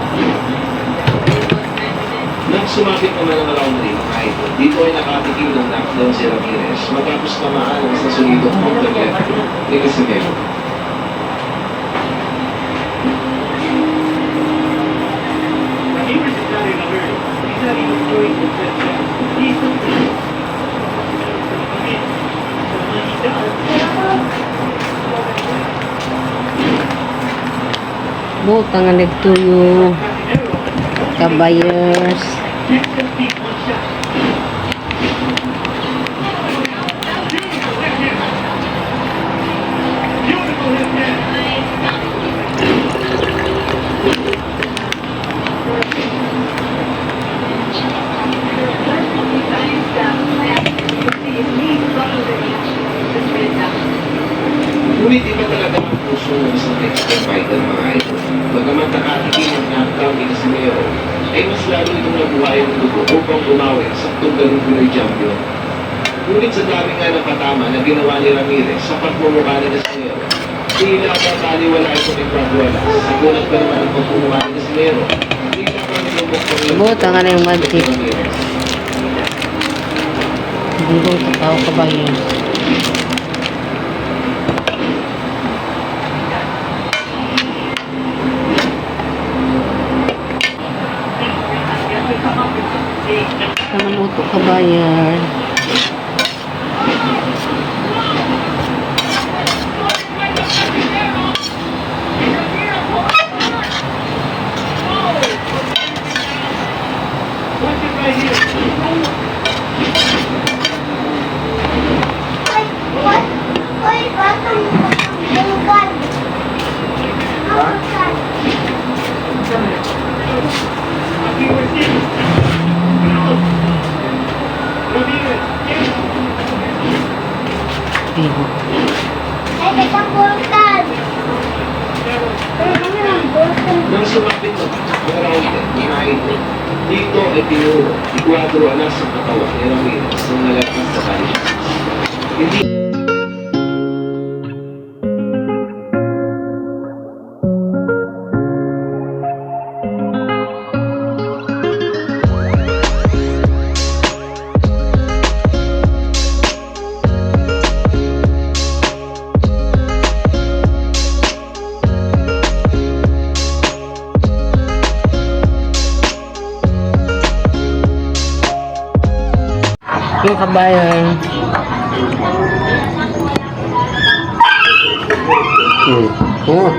Alas. Sumabit naman ang laundry mga idol. Dito ay nakatikim ng knockdown si Ramirez matapos tamaan sa sunidong Botelya ni Casimero. Ramirez is not in a hurry. He's not even going to set down. He's something. He does. Buta nga nagtuyo. Kabayers. Next to beat one shot. Beautiful hit there. Ngunit iba talaga ang puso ng isang expert fighter mga idol. Bagamat nakatikim ng knockdown ni Casimero, ay mas lalo itong nabuhay ang dugo upang bumawi sa tunggalong Pinoy champion. Ngunit sa dami nga ng patama na ginawa ni Ramirez sa pagmumukha ni Casimero, tila ba taliwala ito ni Pancit. Sa gulat pa naman ang pagmumukha ni Casimero, tila ba nilumok pa rin Buta nga na yung ni Pancit. Ramirez. Hindi ko tao kabayers. Sama luto kabayan. Watch it right here. Aquí recién. Ramirez, yes. Pigo. Nang sumapit na ang router, mga idol, dito ay tinuro, ikwadro alas sa katawan ni Ramirez nung nalakas sa kanya. Hindi Yung kabayan. Oh.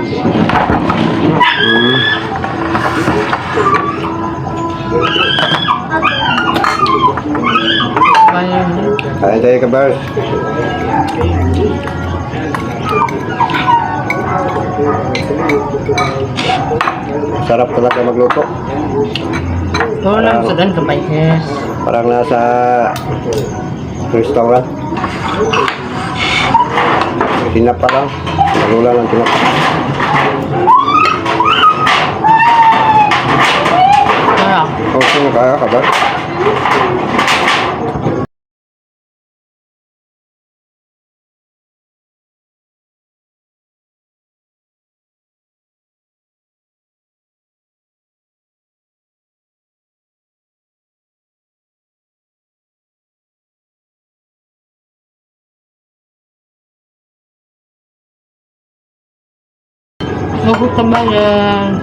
Kabayan. Kaya tayo kabar. Sarap talaga magluto. Oo lang sa dan kabayers. Parang nasa restaurant. Tinapa lang. Malula lang tinapa. Kaya. Okay na kaya kabar. Huwag kabayan.